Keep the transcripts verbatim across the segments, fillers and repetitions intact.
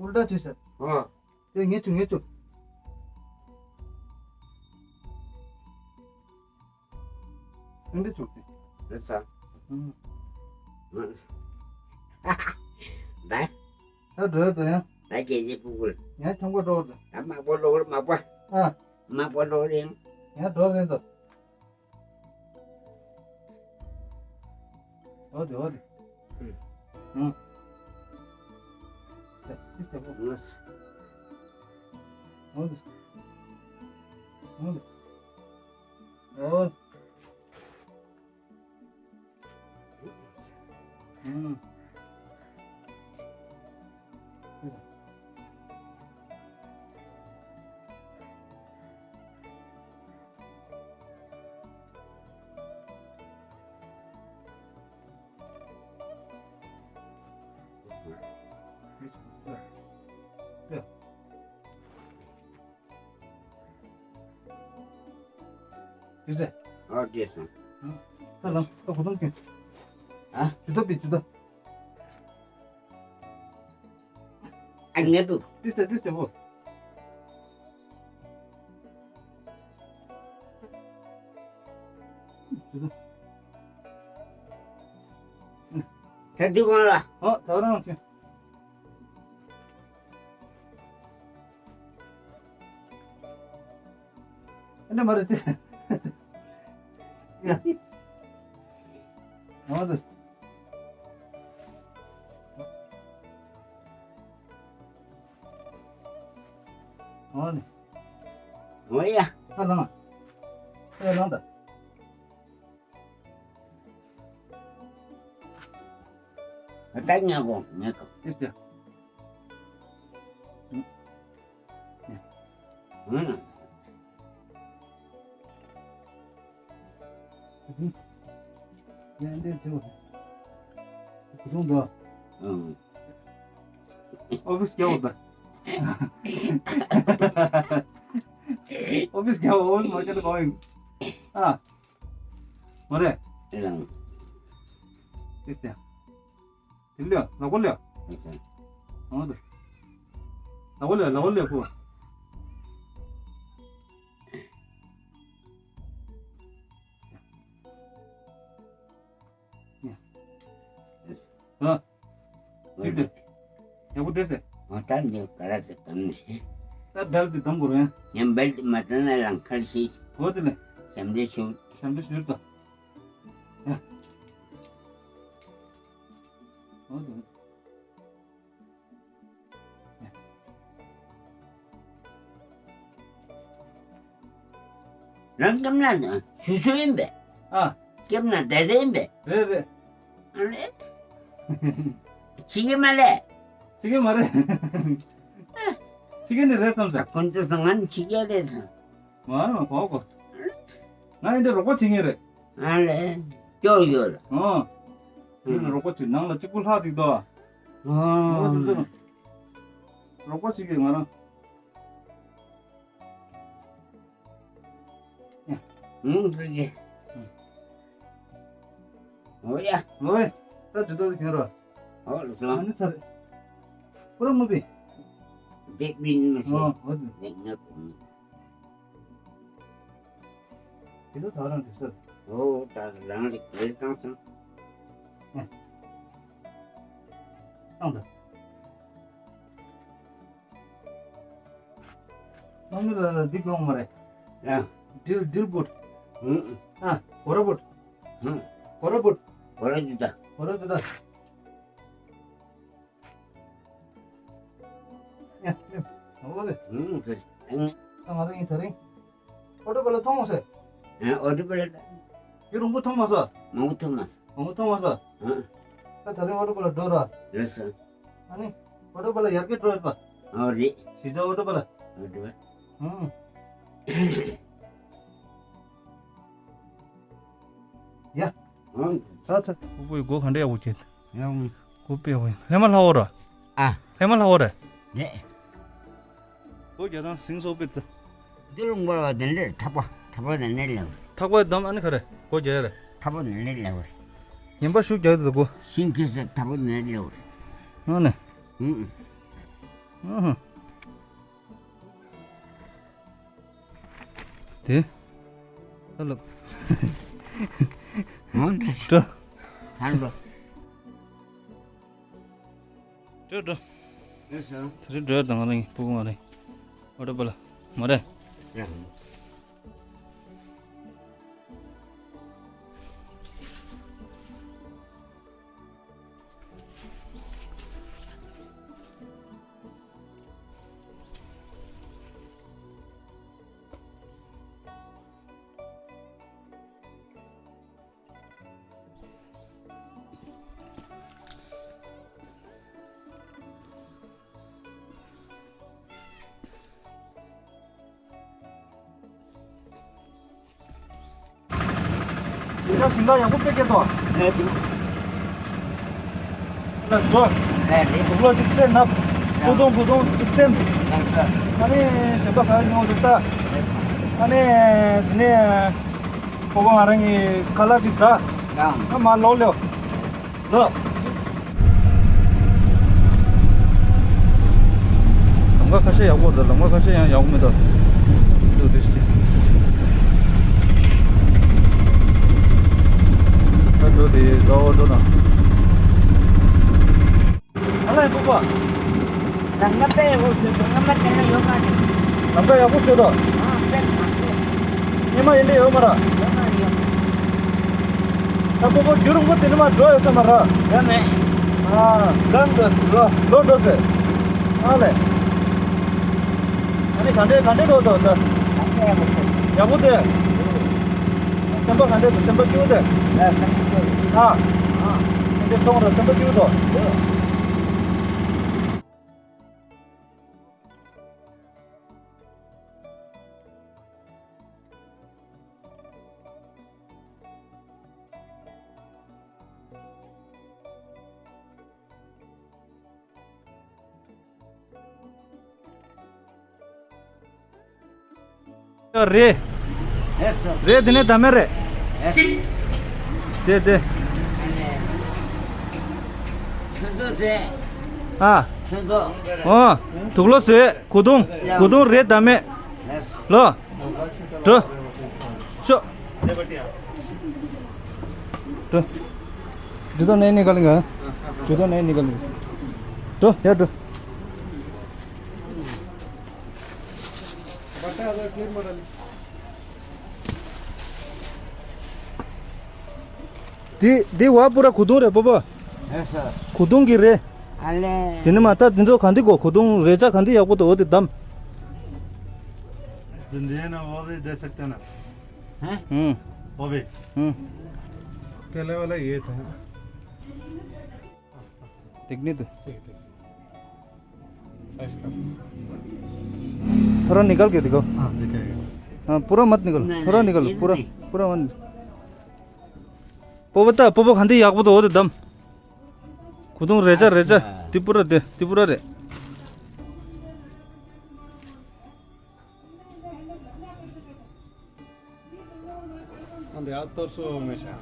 ཨུལ་ཊ་བྱས་ཤག་ཨོ། དེ་ངས་བྱུག་ངས་བྱུག་ཨེ་འདྲ་བྱུག་སྟེ། རེད་ས། ཨུམ། ད། ད་འགྲོ་ཡ་འགྲོ་ཡ། ད་རྗེས་རྗེས་སྤུ་གུར། ཡང་ཁྱོང་པོ་འགྲོ་འགྲོ། ད་དམག་པོ་ལོག་རེད་དམག་པོ། ཨ། དམག་པོ་ལོག་རེད། ཡང་འགྲོ་རེད་འདུག་འོ་དེ་འོ་དེ། ཨུམ། ཨུམ། ཏིས་ཏིས་ཏིས་ཏིས། འོ་དེ། འོ་དེ། འོ། ཨུམ། ཡོད་ཟེར། ཨ་ཀྱེ་སོང་། ད་ལམ་ད་གོ་ཐོང་ཀྱེ། ཨ། ཇུ་ད་པི་ཇུ་ད། ཨ་ངེ་པུ། ཏིས་ཏེ་ཏིས་ཏེ་བོ། ད་འདི་གོང་ལ། ཨོ་ད་རང་ཀྱེ། ཨ་ནི་མ་རེད་དེ། ཡ། ཨོ་དེ། ཨོ་ནི། ཨོ་ཡ། ཁ་ལངས། ཁ་ལངས་ད། ད་ཉལ་གོ་ཉལ་གོ། ཨེ་ཏེ། ཨུམ། ཨུམ། ཨུམ། ཨོ་ཕིས་རྒྱག་འོ་ད། ཨོ་ཕིས་རྒྱག་འོ་མ་རྒྱག་གོ་ཡིན། ཨ། མ་རེད། ཨེ་ལང་། ཨེ་ཏེ། དེ་ལ་ལ་གོ་ལ། ཨེ་ཏེ། ཨོ་ད། ལ་གོ་ལ་ལ་གོ་ལ་ཁོ། ཨ། ཅིག་ཏེ། ཡག་པོ་བསྡད་ཟེར། ཨ་ད་འདི་ག་ར་དེ་དམ་ནི་ཤེས། ད་བེལ་ཏི་དམ་དགོས་རེད། ཡང་བེལ་ཏི་མ་དམ་ན་ལང་ཁར་ཤེས། འོ་དེ་ལས། ཞབས་འདྲེན་ཞུ། ཞབས་འདྲེན་ཞུ་ད། ཡ། འོ་དེ། རང་སྐྱབས་ན་ཞུ་ཞུ་ཡིན་པས། ཨ། སྐྱབས་ན་བསྡད་བསྡད་ཡིན་པས། རེད་རེད། ཨ་རེད། བྱེད་ཀྱི་མ་རེད། བྱེད་ཀྱི་མ་རེད། བྱེད་ཀྱི་ནི་རེད་བསམ་ས། ཁོང་ཚོ་སང་ང་ནི་བྱེད་ཀྱི་རེད་བསམ། ང་རང་གོ་གོ། ང་ཡིན་དེ་རོགས་པ་བྱེད་ངེས་རེད། ཨ་ལེ། སྐྱོ་ཡོད་ལ། ཨོ། དེ་ནི་རོགས་པ་བྱེད་ནང་ལ་གཅིག་པུ་ལྷག་འདུག་དོ། ཨོ། ཨོ་དེ་ཚོ། རོགས་པ་བྱེད་ཀྱི་ང་རང་། ཡ། ཨུང་ཙི་ཅི། ཨོ་ཡ། ཨོ་ཡ། ད་དེ་ད་དེ་ཁྱོད་ར། ཨོ་ལོ་སོ། ཨ་ནི་ཚར། ཁོ་ར་མོ་པི། འདེགས་པིན་མི་ཤེས། ཨོ་ཨོ་དེ། འདེགས་ང་གོ་མི། དེ་ད་ཚར་རང་དེ་ས། ཨོ་ད་རང་རིག་རེད་བཏང་སོང་། ཨེ། བཏང་ད། ནང་མི་ལ་འདི་གོང་མ་རེད། ཡ། ཌིལ་ཌིལ་བུད། ཧུམ། ཨ། གོ་ར་བུད། ཧུམ། གོ་ར་བུད། གོ་ར་ཇི་ད། གོ་ར་ཇི་ད། ཡ། ཡ། ཨོ་ལེ། ཧུམ། ཨ་ང་རང་ཡིན་ད་རིང་། ཨོ་ཊོ་པ་ལ་ཐོང་མ་སོང་། ཨ་ཨོ་ཊོ་པ་ལ། ཡུ་རུང་པོ་ཐོང་མ་སོང་། མང་པོ་ཐོང་མ་སོང་། མང་པོ་ཐོང་མ་སོང་། ཨ། ད་ད་རིང་ཨོ་ཊོ་པ་ལ་འགྲོ་ར། རེད་སོང་། ཨ་ནི། ཨོ་ཊོ་པ་ལ་ཡར་གྱི་འགྲོ་ཡོད་པ། ཨོ་རེད། གཞིས་ཆགས་ཨོ་ཊོ་པ་ལ། ཨོ་ཊོ་པ། ཨང་། ཡ། ཨང་། ཚ་ཚ། ཁོ་བོས་སྒོ་ག་འདྲ་ཡག་པོ་བྱེད། ཡང་། སྒོ་དཔེ་ཡག་པོ་ཡིན། ལྷས་མ་ལྷ་འོ་ར། ཨ། ལྷས་མ་ལྷ་འོ་ར། ནས། སྒོ་རྒྱག་སྟངས་ཟིང་སོགས་དཔེ་ཚ། འདི་ལུང་པ་བ་དེ་འདྲས་ཐག་པ་ཐག་པ་དེ་འདྲས་ལེགས། ཐག་པ་བསྡམས་ཨ་ནི་ག་རེ་སྒོ་རྒྱག་ཡ་རེད། ཐག་པ་དེ་འདྲས་ལེགས། ངན་པ་ཤུགས་རྒྱག་དུས་སྒོ། ཤིང་ཁེ་སེ་ཐག་པ་དེ་འདྲས་ལེགས། ཨ་ནི། ཨུ། ཨ་ཧ། དེ། ཨ་ལོ། འོན་ཏེ། འགྲོ། ཧན་འགྲོ། འགྲོ་འགྲོ། ཨེ་ས། དེ་རིང་འགྲོ་ཡ་དང་ང་རང་གི་སྤུ་གུ་ང་རང་། ཨོ་ཏོ་པ་ལ། མ་རེད། ཡ། དེ་འདྲ་ཞིང་ཁ་ཡག་པོ་དཔེ་སྐྱེས་སོང་། ཨེ་འདུག་ལ་འགྲོ། ཨེ་འདུག་ལོ་གཅིག་རྩེ་ནབ། ཀོ་དུང་ཀོ་དུང་གཅིག་རྩེ། ཨ་ནི་དྲན་པ་ག་རེ་ཉོ་འདུག་ད། ཨ་ནི་དེ་ནས་ཁོ་བོ་ང་རང་གི་ཁ་ལག་ཅིག་ཟ། ཨ་མ་ལོག་ལེའོ། ལོ། ལམ་ཁ་ཁ་ཤས་ཡག་པོ་འདུག་ལམ་ཁ་ཁ་ཤས་ཡང་ཡག་པོ་མི་འདུག་འདུག་འདུག་ཅིག་ད་འགྲོ་དེ་ད་འོ་འགྲོ་ན། ཨ་ལས་པོ་པོ། ལམ་ཁ་དཔེ་ཡག་པོ་བཟོས་འདུག་སྔ་མ་དེ་ན་ཡོད་མ་རེད། ལམ་ཁ་ཡག་པོ་བཟོས་འདུག་ཨ་དཔེ་མ་བཟོས། སྔོན་མ་ཡིན་འདྲ་ཡོད་མ་རེད། ཡོད་མ་རེད། ད་པོ་པོ་རྒྱུན་རིང་པོ་དེ་ནས་མ་འགྲོ་ཡོད་ས་མ་རེད། ཡོད་མེད། ཨ། ལམ་འགྲོ་ལོ་འགྲོ་ཟེར། ཨ་ལས། ཨ་ནི་ག་འདྲས་ག་འདྲས་འགྲོ་འདུག་ད། ལམ་ཁ་ཡག་པོ་བཟོས། ཡག་པོ་དེ། སེམས་པ་ག་འདྲས་འདུག་སེམས་པ་སྐྱིད་པོ་དེ། ཨ་སེམས་པ་སྐྱིད་པོ། ཨ། ཨ། སེམས་པ་སྐྱིད་པོ་འདུག་རེད། རེད་དེ་ནས་ད་མེད་རེད། དེ་དེ། ཨ། ཨོ། དུག་ལོག་བཟོས། གོས་ཐུང་། གོས་ཐུང་རེད་ད་མེད། ལོ། འགྲོ། ཤོག་འགྲོ། ཇུ་དོ་ནས་ནི་ག་ལིང་ག་ཇུ་དོ་ནས་ནི་ག་ལིང་། འགྲོ་ཡར་འགྲོ། འདི་འདི་བ་པུ་ར་གོས་ཐུང་རེད་པོ་པོ། ཨེ་ས། གོས་ཐུང་གི་རེད། ཨ་ལས། དེ་ནི་མ་ད་འདི་ཚོ་ག་འདི་གོ་གོས་ཐུང་རེ་ཅག་ག་འདི་ཡག་པོ་འདུག་འོ་དེ་བདམས། दिन देना वो भी दे सकते ना। हैं? हम्म। वो भी। हम्म। पहले वाला ये था। दिखने दो। ठीक, ठीक। साइज का। थोड़ा निकाल के दिखाओ। हाँ, दिखाएगा। हाँ, पूरा मत निकाल, नहीं, थोड़ा नहीं, निकाल, ये पूरा, नहीं। पूरा मत। पोपो ता, पोपो खांदी याक पोतो होते दम। कुदुंग रेजा, रेजा। अच्छा। त्रिपुरा दे, त्रिपुरा रे। Ande a torso mesha.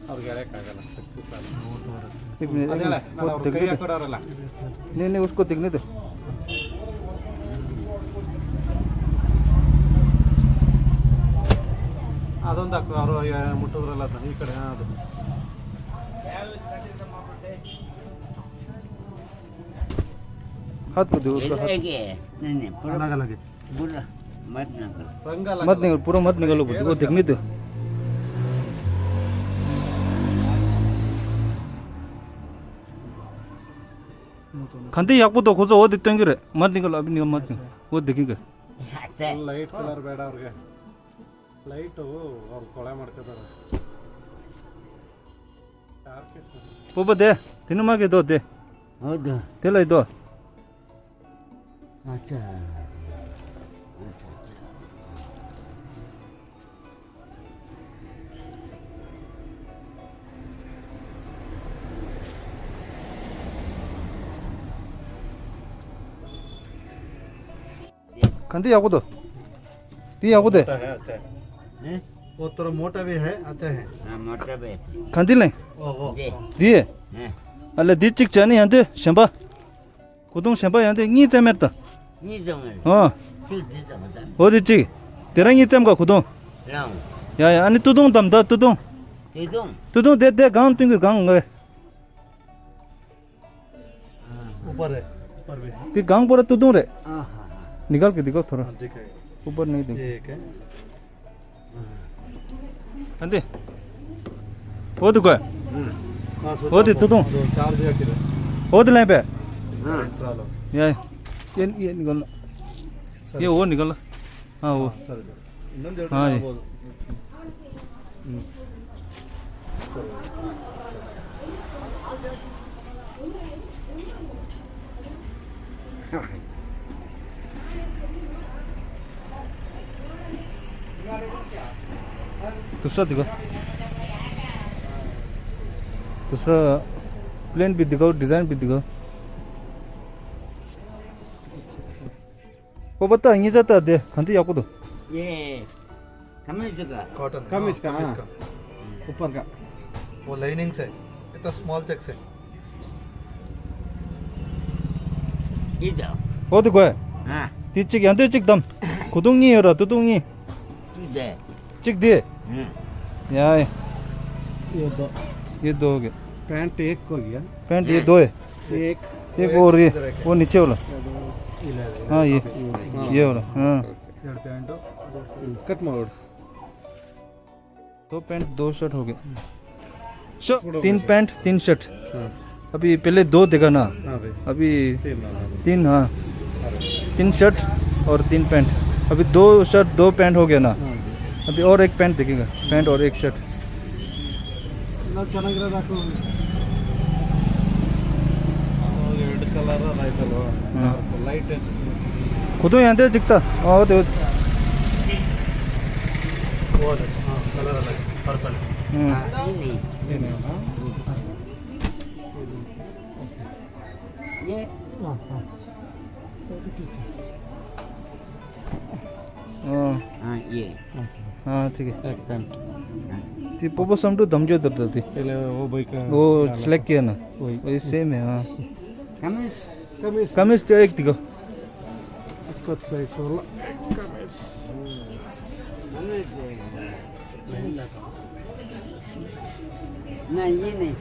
Or gare kagala. एक मिनट, एक मिनट। वो देखने दे। नहीं, नहीं, उसको देखने दे। ಅದೊಂದು ಹಾಕು, ಅವರು ಮುಟ್ಟೋದ್ರಲ್ಲ, ಈ ಕಡೆ, ಹಾ, ಅದು. हाथ को दो, उसका हाथ। नहीं, नहीं, पूरा अलग अलग है। पूरा मत निकाल। रंग अलग मत अलग निकाल, है। पूरा मत निकालो, वो देखने दो। खांदे याक पोतो खोजो, वो दे तेंगे रे। मत निकालो, अभी निकाल, मत निकालो। वो देखेंगे। अच्छा। Light colour ಬೇಡ ಅವ್ರಿಗೆ। Light ಅವ್ರು ಕೊಳೆ ಮಾಡ್ಕೋತಾರೆ। Dark ಇಸ್ ಪೋಪ ದೇ, ತಿನ್ನು ಮಗೆ ದೋ ದೇ। ಹೌದು। ತೆಲ ಇದು। अच्छा। अच्छा, अच्छा। खांदे याक पोतो। ती याक पोतो। मोटा है, अच्छा है। हैं? वो थोड़ा मोटा भी है, अच्छा है। हाँ, मोटा भी है। खांदे ले। ओ, ओ, दे। ओ। दिए। हैं। अले दी चिक चानी आंदे, शंबा। གོས་ཐུང་གཞན་པ་ཡང་དེ་གཉིས་བཙེམ་མེད་ད། གཉིས་བཙེམ་མེད། ཨོ། གཅིག་འདི་ཙམ་ད། ཨོ་དེ་གཅིག་དེ་རང་གཉིས་བཙེམ་ག་གོས་ཐུང་། རང་། ཡ་ཡ། ཨ་ནི་སྟོད་ཐུང་དམ་ད་སྟོད་ཐུང་། སྟོད་ཐུང་། སྟོད་ཐུང་དེ་དེ་གང་སྟོན་གྱི་གང་ངེ། ऊपर है। ऊपर में। དེ་གང་པོ་ར་སྟོད་ཐུང་རེད། हाँ, हाँ, हाँ। निकाल के दिखाओ थोड़ा। हाँ, दिखाएगा। ऊपर नहीं दिख ये एक है। ཨ་འདི། འོ་དེ་གོ། हाँ, सोचा वो दे, तो तो तुम। दो, चार जगह किधर? འོ་དེ་ལེན་པས། हाँ। चलो। ये, ये, ये निकाल। सर। ये वो निकाल। हाँ, वो। हाँ, सर, सर। हाँ, ये। दूसरा दिखाओ। दूसरा प्लेन भी दिखाओ, डिज़ाइन भी दिखाओ। वो बता, ये जाता दे, खंती याको दो। ये कमीज का। कॉटन। कमीज का, हाँ, कमीज हाँ। का। ऊपर का। वो लाइनिंग से, इतना स्मॉल चेक से। ये जाओ। वो तो कोई। हाँ। ती चिक, यहाँ तो चिक दम। कुदुंग नहीं हो रहा, तुदुंग नहीं। चिक दे। चिक दे। हाँ। यार। ये दो। ये दो हो गए। पैंट एक हो गया। पैंट ये हाँ। दो है। एक। एक और ये, वो नीचे वाला। इधर है। हाँ, ये। हाँ। ये वाला, हाँ। इधर पैंट हो, उधर से। कट मोड़। दो पैंट, दो शर्ट हो गए। शो, थोड़ा तीन पैसा। पैंट, तीन शर्ट। हाँ। अभी पहले दो देखा ना? हाँ भाई। अभी तीन ना, हाँ भाई। तीन, हाँ। हाँ भाई। तीन शर्ट और तीन पैंट। अभी दो शर्ट, दो पैंट हो गया ना? हाँ भाई। अभी और एक पैंट देखेगा, पैंट और एक शर्ट। ना, चना गिरा रखो। हाँ, रेड कलर है, राइट कलर। हाँ। लाइट है। खुद तो यहाँ थे दिखता। हाँ, वो तो। वो है, हाँ, कलर अलग है, पर्पल। हम्म। हाँ, ये नहीं। ये नहीं, हाँ। ये। हाँ, हाँ। हाँ। हाँ, ये। हाँ, ठीक है। एकदम। हाँ। ती पोपो समटू धमजो दर दर ती। पहले वो भाई का वो गाना सिलेक्ट था। किया ना? वही। वही सेम है, हाँ। कमीज। कमीज। कमीज तो एक दिखो। इसको सही सोलह। कमीज। नहीं, ये नहीं।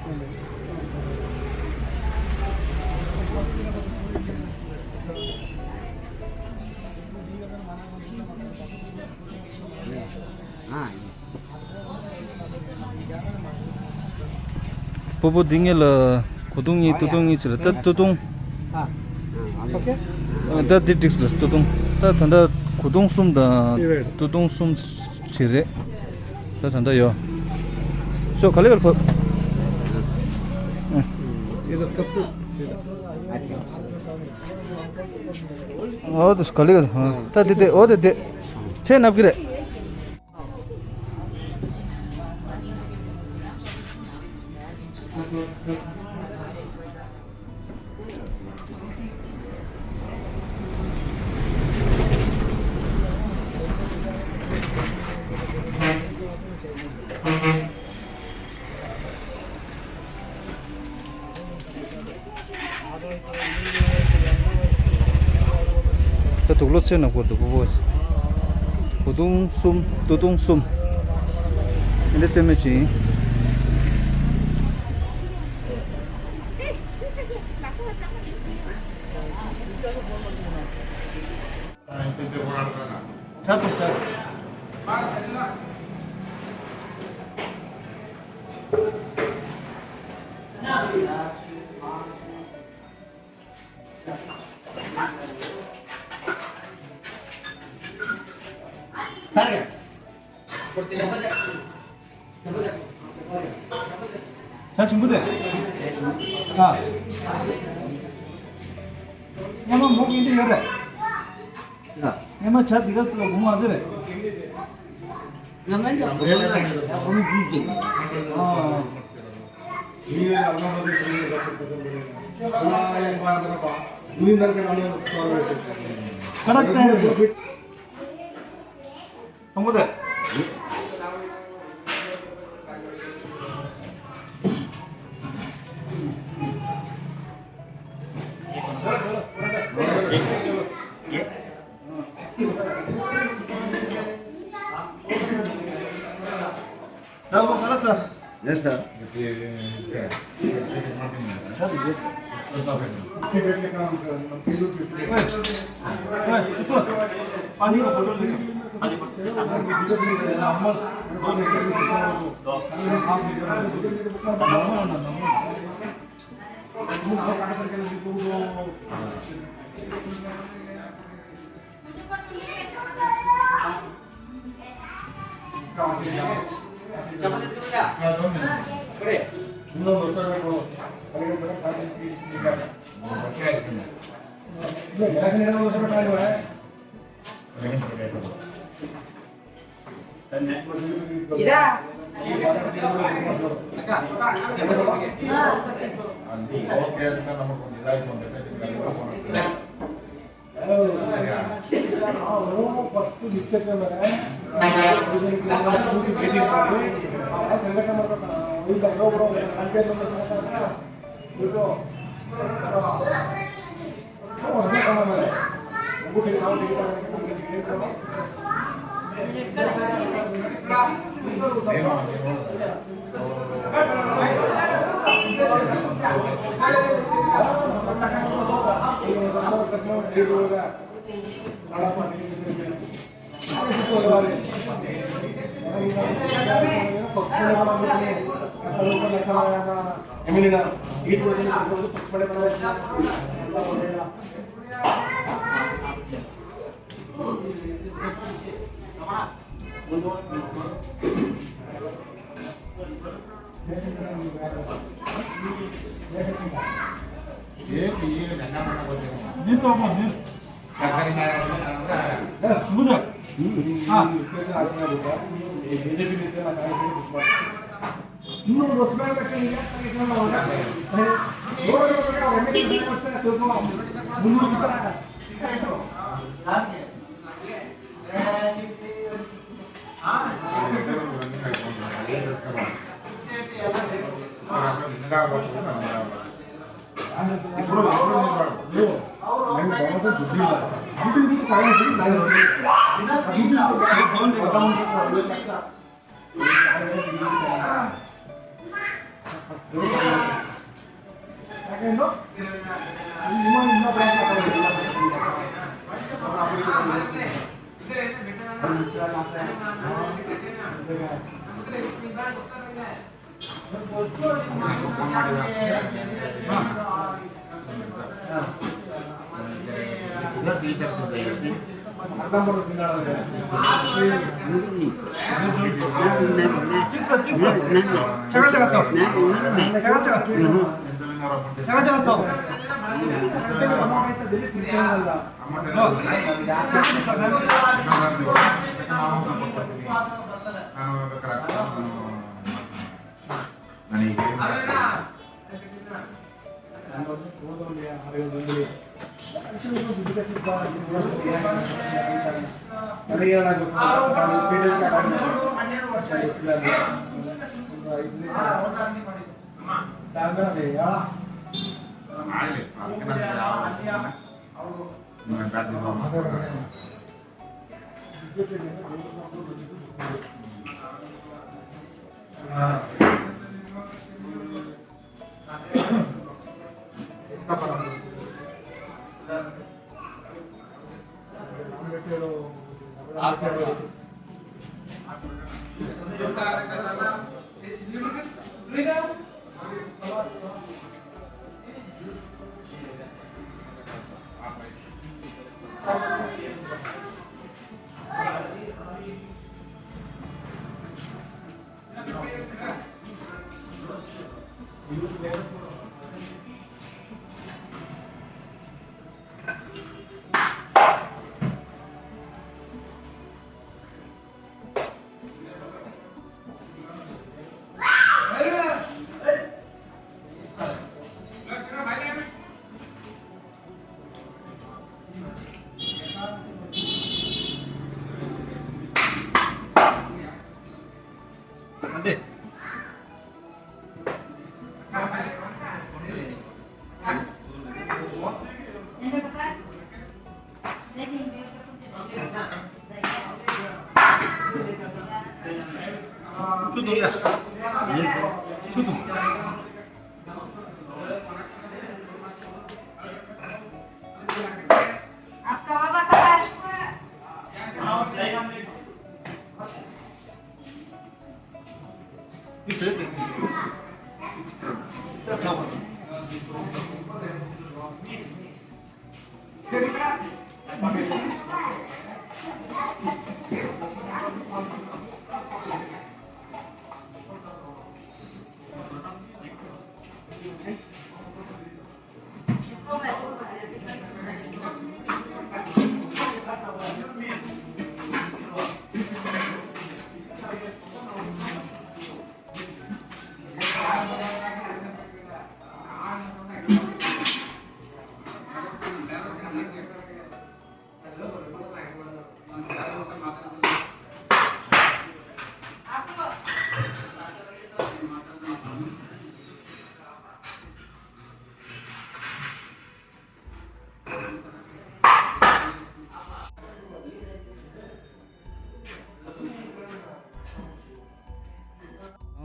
हाँ, ये। སྤོ་བོ་འདི་ངེད་ལ་གོས་ཐུང་གཉིས་སྟོད་ཐུང་གཉིས་ཅི་རེད། ད་སྟོད་ཐུང་། ཨ། ད་འདི་འགྲིག་སོང་། སྟོད་ཐུང་། ད་ད་ལྟ་གོས་ཐུང་གསུམ་དང་སྟོད་ཐུང་གསུམ་ཅི་རེད། ད་ད་ལྟ་ཡོད། སོ་ག་ལེ་ག་ལེ་ཕོ། ཨོ་དུ་ག་ལེ་ག་ལེ། ད་དེ་དེ་ཨོ་དེ་དེ་ཚེ་ནབ་ཀྱི་རེད། ད་དུག་ལོག་ཚེ་ནང་སྐོར་དུ་སྤོ་བོ། གོས་ཐུང་གསུམ། སྟོད་ཐུང་གསུམ། འདི་རྩེ་མོ་ཅིག་ཡིན། ད་ཆེན་པོ་དེ། ཨ། ཉི་མ་མོ་གིན་དེ་ཡོད་རེད། ཉི་མ་ཆ་དེ་ག་ཚོད་ལ་གོང་མ་དེ་རེད། ཨ། ཁ་རག་ཅན་རེད། དང་པོ་དེ། सर। पानी का बोतल लेके।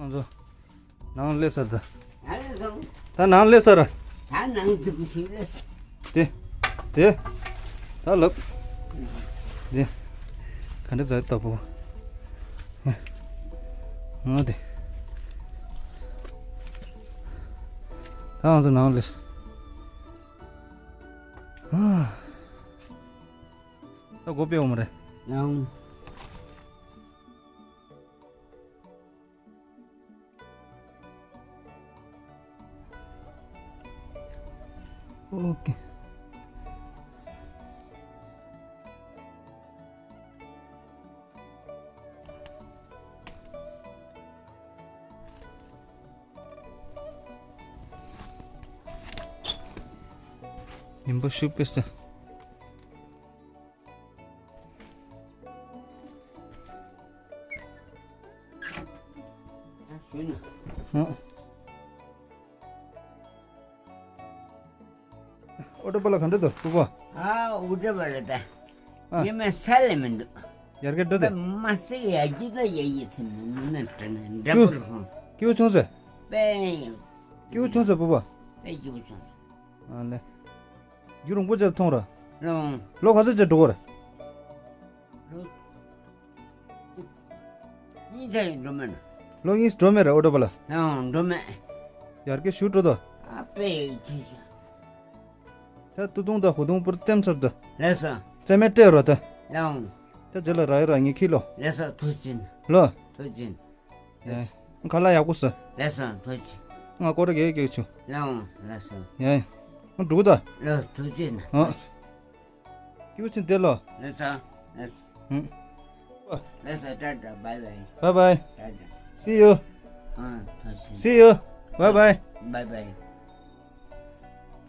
ང་ཚོ་ནང་སླེབས་ཚར་ད། ད་ནང་སླེབས་ཚར། ད་ནང་འཛུལ་ཞིག་སླེབས་ཚར། དེ། དེ། ད་ལབ། དེ། ག་འདྲ་ཛ་ལྟ་བུ། ང་དེ། ད་ང་ཚོ་ནང་སླེབས། ཨ། ད་སྒོ་ཕྱེ་འོང་མ་རེད། ཡང་། ཨོ་ཀེ། ཉིན་པོ་ཤུགས་པས་ཟེར། ཨ། ཨོ་ཏོ་པ་ལ་ག་འདྲ་འདུག་ཕུ་བོ། ཨ། ཨོ་ཏོ་པ་ལ་ད། ཨ། ངས་མ་ས་ལས་མི་འདུག་ཡར་རྒྱས་འགྲོ་དེ། མ་སི་ཡ་ཅི་ལ་ཡ་ཡི་ཚེ་མི་མི་ན་དྲན་འདྲ་པོ་ཧོང་། སྐྱིད་པོ་བྱུང་ཟེར། པེ། སྐྱིད་པོ་བྱུང་ཟེར་ཕུ་བོ། པེ་སྐྱིད་པོ་བྱུང་ཟེར། ཨ་ལེ། རྒྱུན་རིང་པོ་ཅིག་མཐོང་ར། ལོང་། ལོ་ག་ཚོད་ཅིག་འགྲོ་གི་རེད། ལོ། གཉིས་ཆ་ཡི་འགྲོ་མེད་ན། ལོ་གཉིས་འགྲོ་མེད་ར་ཨོ་ཏོ་པ་ལ། ལོང་འགྲོ་མེད། ཡར་རྒྱས་ཤུགས་འགྲོ་དོ། ཨ་པེ་ཁྱི་ཤ། ད་ཏུ་ཏུང་ད་ཧུ་ཏུང་པུར་ཙེམ་ཚར་དོ། ལེ་སོ། ཙེ་མེ་སྤྲད་རོ་ད། ལོང་། ད་རྗེས་ལ་ར་ཡི་ར་ངས་ཁྱི་ལོ། ལེ་སོ་ཐུགས་ཆེན། ལོ། ཐུགས་ཆེན། ཡ། ཁ་ལག་ཡག་པོ་ཟ། ལགས་སོ་ཐུགས་རྗེ་ཆེ། ང་སྐོར་ར་རྒྱག་རྒྱག་བྱུང་། ལགས་འོང་ལགས་སོ། ཡ། ང་འགྲོ་གི་ད། ལགས་ཐུགས་རྗེ་ཆེ། ཨ། སྐྱིད་པོ་ཆེ་བསྡད་ལོ། ལགས་སོ་ལགས་སོ། ཧུམ། ལགས་སོ་ཊ་ཊ་བའི་བའི། བའི་བའི། ཊ་ཊ། See you། ཨ་ཐུགས་རྗེ་ཆེ། See you། Bye bye། བའི་བའི།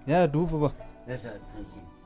ཡ་འགྲོ་ཕུ་བོ། ལགས་སོ་ཐུགས་རྗེ་ཆེ།